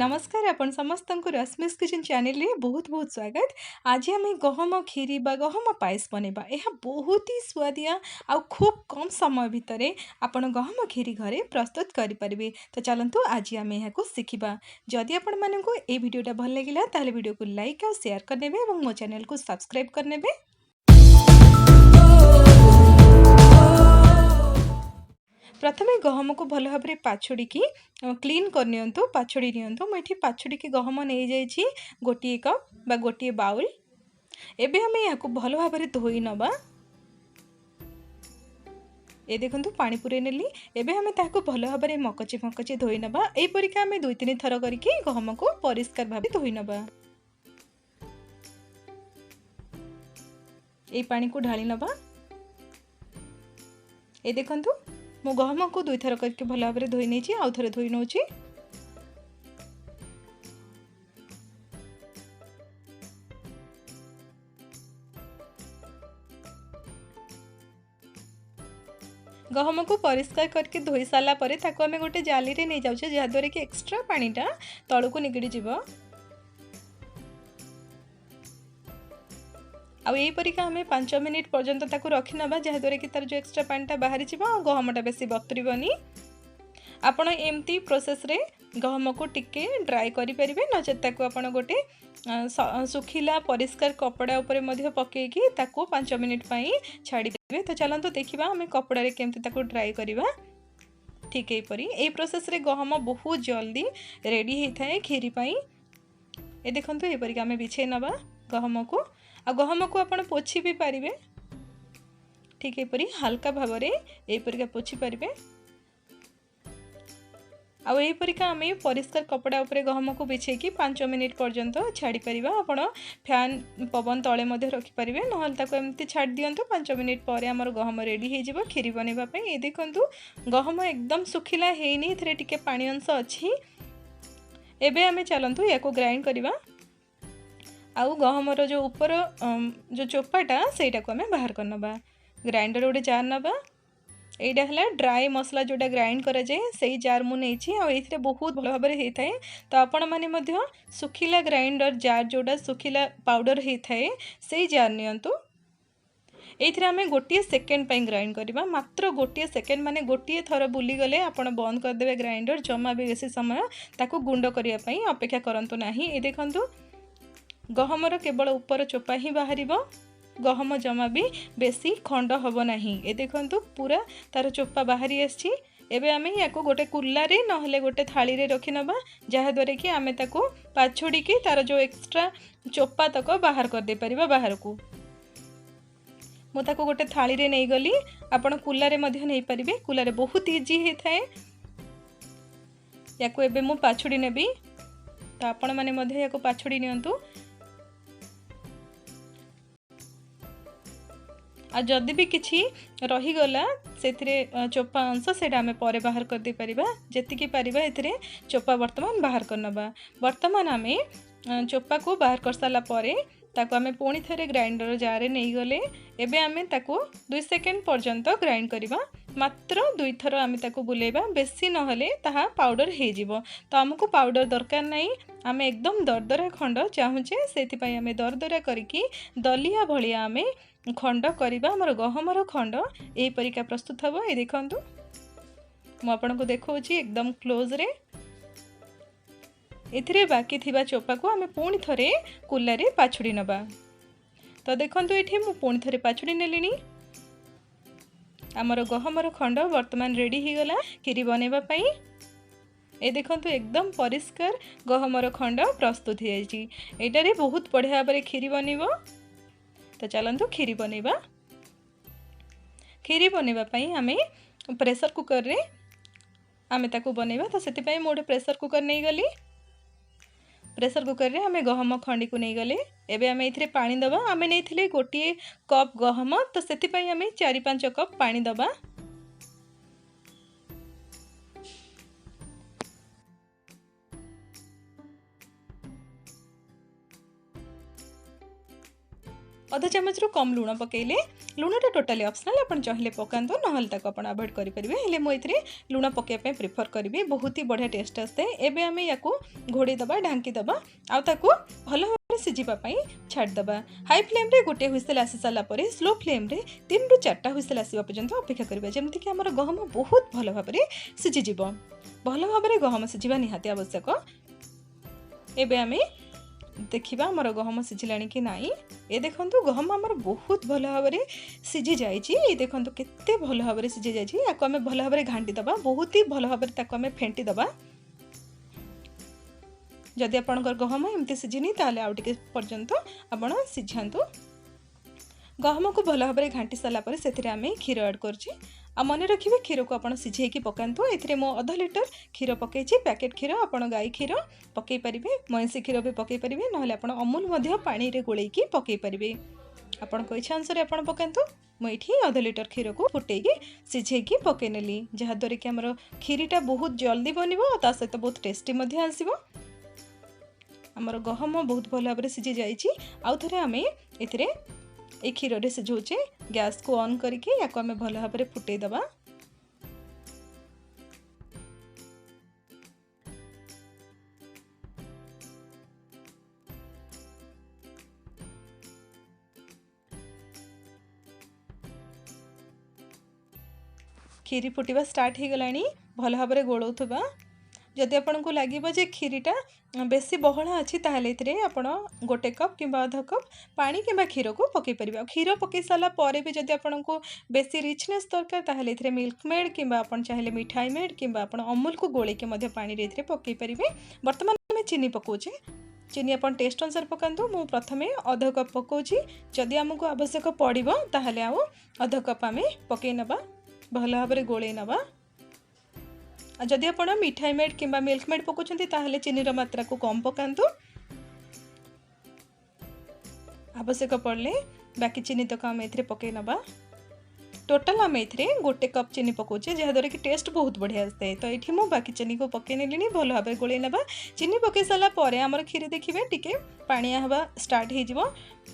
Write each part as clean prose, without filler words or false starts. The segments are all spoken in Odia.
ନମସ୍କାର, ଆପଣ ସମସ୍ତଙ୍କୁ ରଶ୍ମିସ୍ କିଚେନ୍ ଚ୍ୟାନେଲରେ ବହୁତ ବହୁତ ସ୍ୱାଗତ। ଆଜି ଆମେ ଗହମ କ୍ଷୀରି ବା ଗହମ ପାଏସ ବନେଇବା। ଏହା ବହୁତ ହି ସୁଆଦିଆ ଆଉ ଖୁବ୍ କମ୍ ସମୟ ଭିତରେ ଆପଣ ଗହମ କ୍ଷୀରି ଘରେ ପ୍ରସ୍ତୁତ କରିପାରିବେ। ତ ଚାଲନ୍ତୁ, ଆଜି ଆମେ ଏହାକୁ ଶିଖିବା। ଯଦି ଆପଣମାନଙ୍କୁ ଏଇ ଭିଡ଼ିଓଟା ଭଲ ଲାଗିଲା, ତାହେଲେ ଭିଡ଼ିଓକୁ ଲାଇକ୍ ଆଉ ସେୟାର କରିନେବେ ଏବଂ ମୋ ଚ୍ୟାନେଲକୁ ସବସ୍କ୍ରାଇବ୍ କରିନେବେ। ପ୍ରଥମେ ଗହମକୁ ଭଲ ଭାବରେ ପାଛୁଡ଼ିକି କ୍ଲିନ୍ କରିନିଅନ୍ତୁ, ପାଛୁଡ଼ି ନିଅନ୍ତୁ। ମୁଁ ଏଠି ପାଛୁଡ଼ିକି ଗହମ ନେଇଯାଇଛି 1 କପ୍ ବା 1 ବାଉଲ୍। ଏବେ ଆମେ ଏହାକୁ ଭଲ ଭାବରେ ଧୋଇ ନେବା। ଏ ଦେଖନ୍ତୁ, ପାଣି ପୁରେଇ ନେଲି। ଏବେ ଆମେ ତାହାକୁ ଭଲ ଭାବରେ ମକଚି ମକଚି ଧୋଇ ନେବା। ଏହିପରିକା ଆମେ 2-3 ଥର କରିକି ଗହମକୁ ପରିଷ୍କାର ଭାବେ ଧୋଇ ନେବା। ଏଇ ପାଣିକୁ ଢାଳି ନେବା। ଏ ଦେଖନ୍ତୁ, ମୁଁ ଗହମକୁ 2ଥର କରିକି ଭଲ ଭାବରେ ଧୋଇ ନେଇଛି, ଆଉ ଥରେ ଧୋଇ ନେଉଛି। ଗହମକୁ ପରିଷ୍କାର କରିକି ଧୋଇ ସାରିଲା ପରେ ତାକୁ ଆମେ ଗୋଟେ ଜାଲିରେ ନେଇଯାଉଛେ, ଯାହାଦ୍ୱାରା କି ଏକ୍ସଟ୍ରା ପାଣିଟା ତଳକୁ ନିଗିଡ଼ି ଯିବ। ଆଉ ଏହିପରିକା ଆମେ 5 ମିନିଟ୍ ପର୍ଯ୍ୟନ୍ତ ତାକୁ ରଖିନେବା, ଯାହାଦ୍ୱାରା କି ତାର ଯେଉଁ ଏକ୍ସଟ୍ରା ପାଣିଟା ବାହାରିଯିବ ଆଉ ଗହମଟା ବେଶୀ ବତୁରିବନି। ଆପଣ ଏମିତି ପ୍ରୋସେସ୍ରେ ଗହମକୁ ଟିକେ ଡ୍ରାଏ କରିପାରିବେ, ନଚେତ୍ ତାକୁ ଆପଣ ଗୋଟେ ଶୁଖିଲା ପରିଷ୍କାର କପଡ଼ା ଉପରେ ମଧ୍ୟ ପକାଇକି ତାକୁ 5 ମିନିଟ୍ ପାଇଁ ଛାଡ଼ିଦେବେ। ତ ଚାଲନ୍ତୁ ଦେଖିବା ଆମେ କପଡ଼ାରେ କେମିତି ତାକୁ ଡ୍ରାଏ କରିବା। ଠିକ୍ ଏହିପରି ଏଇ ପ୍ରୋସେସ୍ରେ ଗହମ ବହୁତ ଜଲ୍ଦି ରେଡ଼ି ହେଇଥାଏ କ୍ଷୀରି ପାଇଁ। ଏ ଦେଖନ୍ତୁ, ଏହିପରିକା ଆମେ ବିଛେଇ ନେବା ଗହମକୁ। ଆଉ ଗହମକୁ ଆପଣ ପୋଛି ବି ପାରିବେ, ଠିକ୍ ଏପରି ହାଲକା ଭାବରେ ଏହିପରିକା ପୋଛି ପାରିବେ। ଆଉ ଏହିପରିକା ଆମେ ପରିଷ୍କାର କପଡ଼ା ଉପରେ ଗହମକୁ ବିଛେଇକି 5 ମିନିଟ୍ ପର୍ଯ୍ୟନ୍ତ ଛାଡ଼ିପାରିବା। ଆପଣ ଫ୍ୟାନ୍ ପବନ ତଳେ ମଧ୍ୟ ରଖିପାରିବେ, ନହେଲେ ତାକୁ ଏମିତି ଛାଡ଼ି ଦିଅନ୍ତୁ। 5 ମିନିଟ୍ ପରେ ଆମର ଗହମ ରେଡ଼ି ହେଇଯିବ କ୍ଷୀରି ବନେଇବା ପାଇଁ। ଏ ଦେଖନ୍ତୁ, ଗହମ ଏକଦମ ଶୁଖିଲା ହେଇନି, ଏଥିରେ ଟିକେ ପାଣି ଅଂଶ ଅଛି। ଏବେ ଆମେ ଚାଲନ୍ତୁ ୟାକୁ ଗ୍ରାଇଣ୍ଡ କରିବା ଆଉ ଗହମର ଯେଉଁ ଉପର ଯେଉଁ ଚୋପାଟା, ସେଇଟାକୁ ଆମେ ବାହାର କରିନେବା। ଗ୍ରାଇଣ୍ଡର ଗୋଟେ ଜାର୍ ନେବା। ଏଇଟା ହେଲା ଡ୍ରାଏ ମସଲା ଯେଉଁଟା ଗ୍ରାଇଣ୍ଡ କରାଯାଏ, ସେଇ ଜାର୍ ମୁଁ ନେଇଛି। ଆଉ ଏଇଥିରେ ବହୁତ ଭଲ ଭାବରେ ହେଇଥାଏ। ତ ଆପଣମାନେ ମଧ୍ୟ ଶୁଖିଲା ଗ୍ରାଇଣ୍ଡର ଜାର୍, ଯେଉଁଟା ଶୁଖିଲା ପାଉଡ଼ର ହେଇଥାଏ, ସେଇ ଜାର୍ ନିଅନ୍ତୁ। ଏଇଥିରେ ଆମେ 1 ସେକେଣ୍ଡ ପାଇଁ ଗ୍ରାଇଣ୍ଡ କରିବା, ମାତ୍ର 1 ସେକେଣ୍ଡ, ମାନେ 1 ଥର ବୁଲିଗଲେ ଆପଣ ବନ୍ଦ କରିଦେବେ ଗ୍ରାଇଣ୍ଡର। ଜମା ବି ବେଶୀ ସମୟ ତାକୁ ଗୁଣ୍ଡ କରିବା ପାଇଁ ଅପେକ୍ଷା କରନ୍ତୁ ନାହିଁ। ଏ ଦେଖନ୍ତୁ, ଗହମର କେବଳ ଉପର ଚୋପା ହିଁ ବାହାରିବ, ଗହମ ଜମା ବି ବେଶୀ ଖଣ୍ଡ ହେବ ନାହିଁ। ଏ ଦେଖନ୍ତୁ, ପୁରା ତାର ଚୋପା ବାହାରି ଆସିଛି। ଏବେ ଆମେ ୟାକୁ ଗୋଟେ କୁଲାରେ ନହେଲେ ଗୋଟେ ଥାଳିରେ ରଖିନେବା, ଯାହାଦ୍ୱାରା କି ଆମେ ତାକୁ ପାଛୁଡ଼ିକି ତାର ଯେଉଁ ଏକ୍ସଟ୍ରା ଚୋପା ତକ ବାହାର କରିଦେଇପାରିବା ବାହାରକୁ। ମୁଁ ତାକୁ ଗୋଟେ ଥାଳିରେ ନେଇଗଲି, ଆପଣ କୁଲାରେ ମଧ୍ୟ ନେଇପାରିବେ, କୁଲାରେ ବହୁତ ଇଜି ହେଇଥାଏ। ୟାକୁ ଏବେ ମୁଁ ପାଛୁଡ଼ି ନେବି, ତ ଆପଣମାନେ ମଧ୍ୟ ୟାକୁ ପାଛୁଡ଼ି ନିଅନ୍ତୁ। ଆଉ ଯଦି ବି କିଛି ରହିଗଲା ସେଥିରେ ଚୋପା ଅଂଶ, ସେଇଟା ଆମେ ପରେ ବାହାର କରିଦେଇପାରିବା। ଯେତିକି ପାରିବା ଏଥିରେ ଚୋପା ବର୍ତ୍ତମାନ ବାହାର କରିନେବା। ବର୍ତ୍ତମାନ ଆମେ ଚୋପାକୁ ବାହାର କରିସାରିଲା ପରେ ତାକୁ ଆମେ ପୁଣି ଥରେ ଗ୍ରାଇଣ୍ଡର ଜାରେ ନେଇଗଲେ। ଏବେ ଆମେ ତାକୁ 2 ସେକେଣ୍ଡ ପର୍ଯ୍ୟନ୍ତ ଗ୍ରାଇଣ୍ଡ କରିବା, ମାତ୍ର 2ଥର ଆମେ ତାକୁ ବୁଲେଇବା, ବେଶୀ ନହେଲେ ତାହା ପାଉଡ଼ର ହେଇଯିବ। ତ ଆମକୁ ପାଉଡ଼ର ଦରକାର ନାହିଁ, ଆମେ ଏକଦମ ଦରଦରା ଖଣ୍ଡ ଚାହୁଁଛେ। ସେଥିପାଇଁ ଆମେ ଦରଦରା କରିକି ଦଲିଆ ଭଳିଆ ଆମେ ଖଣ୍ଡ କରିବା। ଆମର ଗହମର ଖଣ୍ଡ ଏହିପରିକା ପ୍ରସ୍ତୁତ ହେବ। ଏ ଦେଖନ୍ତୁ, ମୁଁ ଆପଣଙ୍କୁ ଦେଖାଉଛି ଏକଦମ କ୍ଲୋଜ୍ରେ। ଏଥିରେ ବାକି ଥିବା ଚୋପାକୁ ଆମେ ପୁଣି ଥରେ କୁଲାରେ ପାଛୁଡ଼ି ନେବା। ତ ଦେଖନ୍ତୁ, ଏଠି ମୁଁ ପୁଣି ଥରେ ପାଛୁଡ଼ି ନେଲିଣି। ଆମର ଗହମର ଖଣ୍ଡ ବର୍ତ୍ତମାନ ରେଡ଼ି ହେଇଗଲା କ୍ଷୀରି ବନେଇବା ପାଇଁ। ଏ ଦେଖନ୍ତୁ, ଏକଦମ ପରିଷ୍କାର ଗହମର ଖଣ୍ଡ ପ୍ରସ୍ତୁତ ହେଇଯାଇଛି। ଏଇଟାରେ ବହୁତ ବଢ଼ିଆ ଭାବରେ କ୍ଷୀରି ବନିବ। ତ ଚାଲନ୍ତୁ କ୍ଷୀରି ବନେଇବା। କ୍ଷୀରି ବନେଇବା ପାଇଁ ଆମେ ପ୍ରେସର କୁକରରେ ଆମେ ତାକୁ ବନେଇବା। ତ ସେଥିପାଇଁ ମୁଁ ଗୋଟେ ପ୍ରେସର କୁକର ନେଇଗଲି। ପ୍ରେସର କୁକରରେ ଆମେ ଗହମ ଖଣ୍ଡିକୁ ନେଇଗଲେ। ଏବେ ଆମେ ଏଥିରେ ପାଣି ଦେବା। ଆମେ ନେଇଥିଲେ 1 କପ୍ ଗହମ, ତ ସେଥିପାଇଁ ଆମେ 4-5 କପ୍ ପାଣି ଦେବା। ଅଧ ଚାମଚରୁ କମ୍ ଲୁଣ ପକାଇଲେ। ଲୁଣଟା ଟୋଟାଲି ଅପସନାଲ୍, ଆପଣ ଚାହିଁଲେ ପକାନ୍ତୁ, ନହେଲେ ତାକୁ ଆପଣ ଆଭଏଡ଼ କରିପାରିବେ। ହେଲେ ମୁଁ ଏଥିରେ ଲୁଣ ପକାଇବା ପାଇଁ ପ୍ରିଫର୍ କରିବି, ବହୁତ ହି ବଢ଼ିଆ ଟେଷ୍ଟ ଆସିଥାଏ। ଏବେ ଆମେ ୟାକୁ ଘୋଡ଼େଇ ଦେବା, ଢାଙ୍କି ଦେବା ଆଉ ତାକୁ ଭଲ ଭାବରେ ସିଝିବା ପାଇଁ ଛାଡ଼ିଦେବା। ହାଇ ଫ୍ଲେମ୍ରେ ଗୋଟିଏ ହୁଇସେଲ୍ ଆସି ସାରିଲା ପରେ ସ୍ଲୋ ଫ୍ଲେମ୍ରେ 3ରୁ 4ଟା ହୁଇସେଲ୍ ଆସିବା ପର୍ଯ୍ୟନ୍ତ ଅପେକ୍ଷା କରିବା, ଯେମିତିକି ଆମର ଗହମ ବହୁତ ଭଲ ଭାବରେ ସିଝିଯିବ। ଭଲ ଭାବରେ ଗହମ ସିଝିବା ନିହାତି ଆବଶ୍ୟକ। ଏବେ ଆମେ ଦେଖିବା ଆମର ଗହମ ସିଝିଲାଣି କି ନାହିଁ। ଏ ଦେଖନ୍ତୁ, ଗହମ ଆମର ବହୁତ ଭଲ ଭାବରେ ସିଝି ଯାଇଛି। ଏ ଦେଖନ୍ତୁ, କେତେ ଭଲ ଭାବରେ ସିଝି ଯାଇଛି। ୟାକୁ ଆମେ ଭଲ ଭାବରେ ଘାଣ୍ଟି ଦେବା, ବହୁତ ହି ଭଲ ଭାବରେ ତାକୁ ଆମେ ଫେଣ୍ଟି ଦେବା। ଯଦି ଆପଣଙ୍କର ଗହମ ଏମିତି ସିଝିନି, ତାହେଲେ ଆଉ ଟିକେ ପର୍ଯ୍ୟନ୍ତ ଆପଣ ସିଝାନ୍ତୁ। ଗହମକୁ ଭଲ ଭାବରେ ଘାଣ୍ଟି ସାରିଲା ପରେ ସେଥିରେ ଆମେ କ୍ଷୀର ଆଡ଼୍ କରୁଛେ। ଆଉ ମନେ ରଖିବେ, କ୍ଷୀରକୁ ଆପଣ ସିଝେଇକି ପକାନ୍ତୁ। ଏଥିରେ ମୁଁ ଅଧ ଲିଟର କ୍ଷୀର ପକାଇଛି, ପ୍ୟାକେଟ୍ କ୍ଷୀର। ଆପଣ ଗାଈ କ୍ଷୀର ପକାଇ ପାରିବେ, ମଇଁଷି କ୍ଷୀର ବି ପକାଇ ପାରିବେ, ନହେଲେ ଆପଣ ଅମୁଲ ମଧ୍ୟ ପାଣିରେ ଗୋଳେଇକି ପକାଇ ପାରିବେ। ଆପଣଙ୍କ ଇଚ୍ଛା ଅନୁସାରେ ଆପଣ ପକାନ୍ତୁ। ମୁଁ ଏଇଠି ଅଧ ଲିଟର କ୍ଷୀରକୁ ଫୁଟେଇକି ସିଝେଇକି ପକାଇ ନେଲି, ଯାହାଦ୍ୱାରା କି ଆମର କ୍ଷୀରିଟା ବହୁତ ଜଲ୍ଦି ବନିବ ଆଉ ତା ସହିତ ବହୁତ ଟେଷ୍ଟି ମଧ୍ୟ ଆସିବ। ଆମର ଗହମ ବହୁତ ଭଲ ଭାବରେ ସିଝି ଯାଇଛି। ଆଉ ଥରେ ଆମେ ଏଥିରେ ଏଇ କ୍ଷୀରରେ ସିଝାଉଛେ। ଗ୍ୟାସ୍କୁ ଅନ୍ କରିକି ୟାକୁ ଆମେ ଭଲ ଭାବରେ ଫୁଟେଇ ଦେବା। କ୍ଷୀରି ଫୁଟିବା ଷ୍ଟାର୍ଟ ହେଇଗଲାଣି। ଭଲ ଭାବରେ ଗୋଳଉଥିବା। ଯଦି ଆପଣଙ୍କୁ ଲାଗିବ ଯେ କ୍ଷୀରିଟା ବେଶୀ ବହଳା ଅଛି, ତାହେଲେ ଏଥିରେ ଆପଣ 1 କପ୍ କିମ୍ବା ଅଧ କପ୍ ପାଣି କିମ୍ବା କ୍ଷୀରକୁ ପକାଇ ପାରିବେ। ଆଉ କ୍ଷୀର ପକାଇ ସାରିଲା ପରେ ବି ଯଦି ଆପଣଙ୍କୁ ବେଶୀ ରିଚନେସ୍ ଦରକାର, ତାହେଲେ ଏଥିରେ ମିଲ୍କ ମେଡ଼୍ କିମ୍ବା ଆପଣ ଚାହିଁଲେ ମିଠାଇ ମେଡ଼୍ କିମ୍ବା ଆପଣ ଅମୁଲକୁ ଗୋଳେଇକି ମଧ୍ୟ ପାଣିରେ ଏଥିରେ ପକାଇ ପାରିବେ। ବର୍ତ୍ତମାନ ଆମେ ଚିନି ପକାଉଛେ। ଚିନି ଆପଣ ଟେଷ୍ଟ ଅନୁସାରେ ପକାନ୍ତୁ। ମୁଁ ପ୍ରଥମେ ଅଧ କପ୍ ପକାଉଛି। ଯଦି ଆମକୁ ଆବଶ୍ୟକ ପଡ଼ିବ, ତାହେଲେ ଆଉ ଅଧ କପ୍ ଆମେ ପକାଇ ନେବା। ଭଲ ଭାବରେ ଗୋଳେଇ ନେବା। ଆଉ ଯଦି ଆପଣ ମିଠାଇ ମେଡ଼୍ କିମ୍ବା ମିଲ୍କ ମେଡ଼୍ ପକାଉଛନ୍ତି, ତାହେଲେ ଚିନିର ମାତ୍ରାକୁ କମ୍ ପକାନ୍ତୁ। ଆବଶ୍ୟକ ପଡ଼ିଲେ ବାକି ଚିନି ତକ ଆମେ ଏଥିରେ ପକାଇ ନେବା। ଟୋଟାଲ୍ ଆମେ ଏଥିରେ 1 କପ୍ ଚିନି ପକାଉଛେ, ଯାହାଦ୍ୱାରା କି ଟେଷ୍ଟ ବହୁତ ବଢ଼ିଆ ଆସିଥାଏ। ତ ଏଇଠି ମୁଁ ବାକି ଚିନିକୁ ପକାଇ ନେଲିଣି। ଭଲ ଭାବରେ ଗୋଳେଇ ନେବା। ଚିନି ପକାଇ ସାରିଲା ପରେ ଆମର କ୍ଷୀରି ଦେଖିବେ ଟିକେ ପାଣିଆ ହେବା ଷ୍ଟାର୍ଟ ହେଇଯିବ,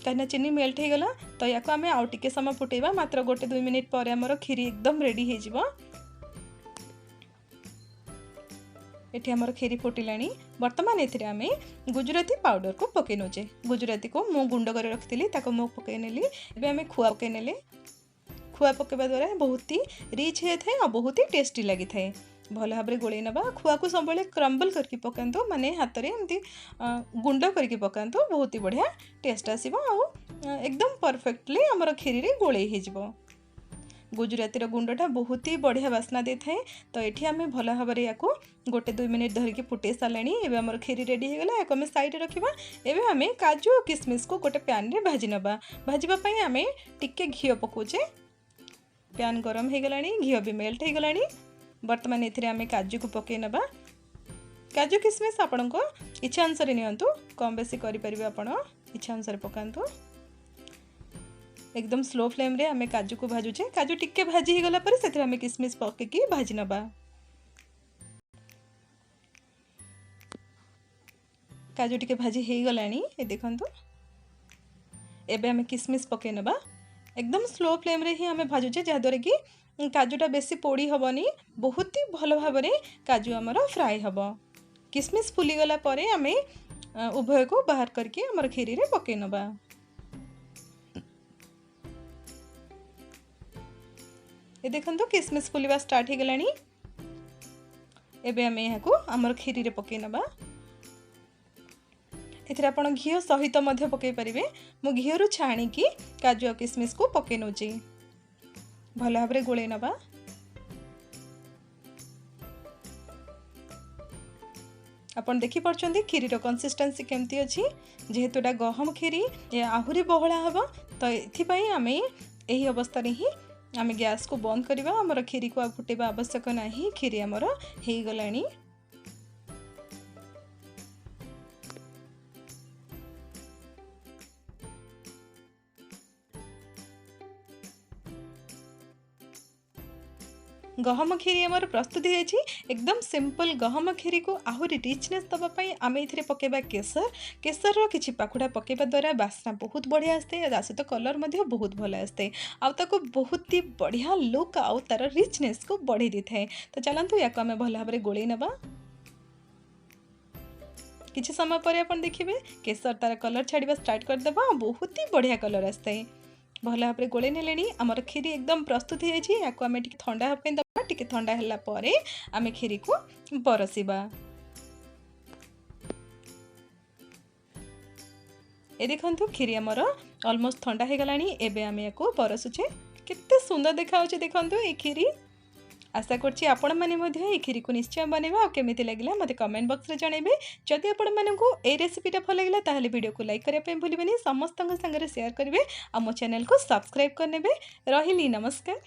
କାହିଁକିନା ଚିନି ମେଲ୍ଟ ହେଇଗଲା। ତ ୟାକୁ ଆମେ ଆଉ ଟିକେ ସମୟ ଫୁଟେଇବା। ମାତ୍ର 1-2 ମିନିଟ୍ ପରେ ଆମର କ୍ଷୀରି ଏକଦମ ରେଡ଼ି ହେଇଯିବ। ଏଠି ଆମର କ୍ଷୀରି ଫୁଟିଲାଣି। ବର୍ତ୍ତମାନ ଏଥିରେ ଆମେ ଗୁଜୁରାତି ପାଉଡ଼ରକୁ ପକାଇ ନେଉଛେ। ଗୁଜୁରାତିକୁ ମୁଁ ଗୁଣ୍ଡ କରି ରଖିଥିଲି, ତାକୁ ମୁଁ ପକାଇ ନେଲି। ଏବେ ଆମେ ଖୁଆ ପକାଇ ନେଲେ। ଖୁଆ ପକାଇବା ଦ୍ୱାରା ବହୁତ ହି ରିଚ୍ ହେଇଥାଏ ଆଉ ବହୁତ ହି ଟେଷ୍ଟି ଲାଗିଥାଏ। ଭଲ ଭାବରେ ଗୋଳେଇ ନେବା। ଖୁଆକୁ ସବୁବେଳେ କ୍ରମ୍ବଲ୍ କରିକି ପକାନ୍ତୁ, ମାନେ ହାତରେ ଏମିତି ଗୁଣ୍ଡ କରିକି ପକାନ୍ତୁ। ବହୁତ ହି ବଢ଼ିଆ ଟେଷ୍ଟ ଆସିବ ଆଉ ଏକଦମ ପରଫେକ୍ଟଲି ଆମର କ୍ଷୀରିରେ ଗୋଳେଇ ହେଇଯିବ। ଗୁଜୁରାତିର ଗୁଣ୍ଡଟା ବହୁତ ହି ବଢ଼ିଆ ବାସ୍ନା ଦେଇଥାଏ। ତ ଏଠି ଆମେ ଭଲ ଭାବରେ ୟାକୁ 1-2 ମିନିଟ୍ ଧରିକି ଫୁଟେଇ ସାରିଲାଣି। ଏବେ ଆମର କ୍ଷୀରି ରେଡ଼ି ହେଇଗଲା। ୟାକୁ ଆମେ ସାଇଡ଼ରେ ରଖିବା। ଏବେ ଆମେ କାଜୁ ଆଉ କିସମିସକୁ ଗୋଟେ ପ୍ୟାନ୍ରେ ଭାଜି ନେବା। ଭାଜିବା ପାଇଁ ଆମେ ଟିକେ ଘିଅ ପକାଉଛେ। ପ୍ୟାନ୍ ଗରମ ହେଇଗଲାଣି, ଘିଅ ବି ମେଲ୍ଟ ହେଇଗଲାଣି। ବର୍ତ୍ତମାନ ଏଥିରେ ଆମେ କାଜୁକୁ ପକାଇ ନେବା। କାଜୁ କିସମିସ୍ ଆପଣଙ୍କ ଇଚ୍ଛା ଅନୁସାରେ ନିଅନ୍ତୁ, କମ୍ ବେଶୀ କରିପାରିବେ, ଆପଣ ଇଚ୍ଛା ଅନୁସାରେ ପକାନ୍ତୁ। ଏକଦମ ସ୍ଲୋ ଫ୍ଲେମ୍ରେ ଆମେ କାଜୁକୁ ଭାଜୁଛେ। କାଜୁ ଟିକେ ଭାଜି ହେଇଗଲା ପରେ ସେଥିରେ ଆମେ କିସମିସ୍ ପକେଇକି ଭାଜି ନେବା। କାଜୁ ଟିକେ ଭାଜି ହେଇଗଲାଣି, ଏ ଦେଖନ୍ତୁ। ଏବେ ଆମେ କିସମିସ୍ ପକାଇ ନେବା। ଏକଦମ ସ୍ଲୋ ଫ୍ଲେମ୍ରେ ହିଁ ଆମେ ଭାଜୁଛେ, ଯାହାଦ୍ୱାରା କି କାଜୁଟା ବେଶୀ ପୋଡ଼ି ହେବନି, ବହୁତ ହି ଭଲ ଭାବରେ କାଜୁ ଆମର ଫ୍ରାଏ ହେବ। କିସମିସ୍ ଫୁଲିଗଲା ପରେ ଆମେ ଉଭୟକୁ ବାହାର କରିକି ଆମର କ୍ଷୀରିରେ ପକାଇ ନେବା। ଏ ଦେଖନ୍ତୁ, କିସମିସ୍ ଫୁଲିବା ଷ୍ଟାର୍ଟ ହେଇଗଲାଣି। ଏବେ ଆମେ ଏହାକୁ ଆମର କ୍ଷୀରିରେ ପକାଇ ନେବା। ଏଥିରେ ଆପଣ ଘିଅ ସହିତ ମଧ୍ୟ ପକାଇ ପାରିବେ। ମୁଁ ଘିଅରୁ ଛାଣିକି କାଜୁ ଆଉ କିସମିସ୍କୁ ପକାଇ ନେଉଛି। ଭଲ ଭାବରେ ଗୋଳେଇ ନେବା। ଆପଣ ଦେଖିପାରୁଛନ୍ତି କ୍ଷୀରିର କନସିଷ୍ଟେନ୍ସି କେମିତି ଅଛି। ଯେହେତୁ ଏଇଟା ଗହମ କ୍ଷୀରି, ଆହୁରି ବହଳା ହେବ, ତ ଏଥିପାଇଁ ଆମେ ଏହି ଅବସ୍ଥାରେ ହିଁ ଆମେ ଗ୍ୟାସ୍କୁ ବନ୍ଦ କରିବା। ଆମର କ୍ଷୀରିକୁ ଆଉ ଫୁଟେଇବା ଆବଶ୍ୟକ ନାହିଁ, କ୍ଷୀରି ଆମର ହେଇଗଲାଣି। ଗହମ କ୍ଷୀରି ଆମର ପ୍ରସ୍ତୁତ ହେଇଯାଇଛି। ଏକଦମ ସିମ୍ପଲ୍ ଗହମ କ୍ଷୀରିକୁ ଆହୁରି ରିଚନେସ୍ ଦେବା ପାଇଁ ଆମେ ଏଥିରେ ପକାଇବା କେଶର। କେଶରର କିଛି ପାଖୁଡ଼ା ପକାଇବା ଦ୍ୱାରା ବାସ୍ନା ବହୁତ ବଢ଼ିଆ ଆସିଥାଏ, ତା ସହିତ କଲର୍ ମଧ୍ୟ ବହୁତ ଭଲ ଆସିଥାଏ, ଆଉ ତାକୁ ବହୁତ ହି ବଢ଼ିଆ ଲୁକ୍ ଆଉ ତା'ର ରିଚନେସ୍କୁ ବଢ଼େଇ ଦେଇଥାଏ। ତ ଚାଲନ୍ତୁ ୟାକୁ ଆମେ ଭଲ ଭାବରେ ଗୋଳେଇ ନେବା। କିଛି ସମୟ ପରେ ଆପଣ ଦେଖିବେ କେଶର ତା'ର କଲର୍ ଛାଡ଼ିବା ଷ୍ଟାର୍ଟ କରିଦେବ ଆଉ ବହୁତ ହି ବଢ଼ିଆ କଲର୍ ଆସିଥାଏ। ଭଲ ଭାବରେ ଗୋଳେଇ ନେଲେଣି, ଆମର କ୍ଷୀରି ଏକଦମ ପ୍ରସ୍ତୁତ ହେଇଯାଇଛି। ୟାକୁ ଆମେ ଟିକେ ଥଣ୍ଡା ହେବା ପାଇଁ ଦେବା। ଟିକେ ଥଣ୍ଡା ହେଲା ପରେ ଆମେ କ୍ଷୀରିକୁ ପରସିବା। ଏ ଦେଖନ୍ତୁ, କ୍ଷୀରି ଆମର ଅଲମୋଷ୍ଟ ଥଣ୍ଡା ହେଇଗଲାଣି। ଏବେ ଆମେ ୟାକୁ ପରସୁଛେ। କେତେ ସୁନ୍ଦର ଦେଖାଯାଉଛି ଦେଖନ୍ତୁ ଏଇ କ୍ଷୀରି। ଆଶା କରୁଛି ଆପଣମାନେ ମଧ୍ୟ ଏଇ କ୍ଷୀରିକୁ ନିଶ୍ଚୟ ବନେଇବେ ଆଉ କେମିତି ଲାଗିଲା ମୋତେ କମେଣ୍ଟ ବକ୍ସରେ ଜଣାଇବେ। ଯଦି ଆପଣମାନଙ୍କୁ ଏଇ ରେସିପିଟା ଭଲ ଲାଗିଲା, ତାହେଲେ ଭିଡ଼ିଓକୁ ଲାଇକ୍ କରିବା ପାଇଁ ଭୁଲିବେନି, ସମସ୍ତଙ୍କ ସାଙ୍ଗରେ ସେୟାର କରିବେ ଆଉ ମୋ ଚ୍ୟାନେଲକୁ ସବସ୍କ୍ରାଇବ୍ କରିନେବେ। ରହିଲି, ନମସ୍କାର।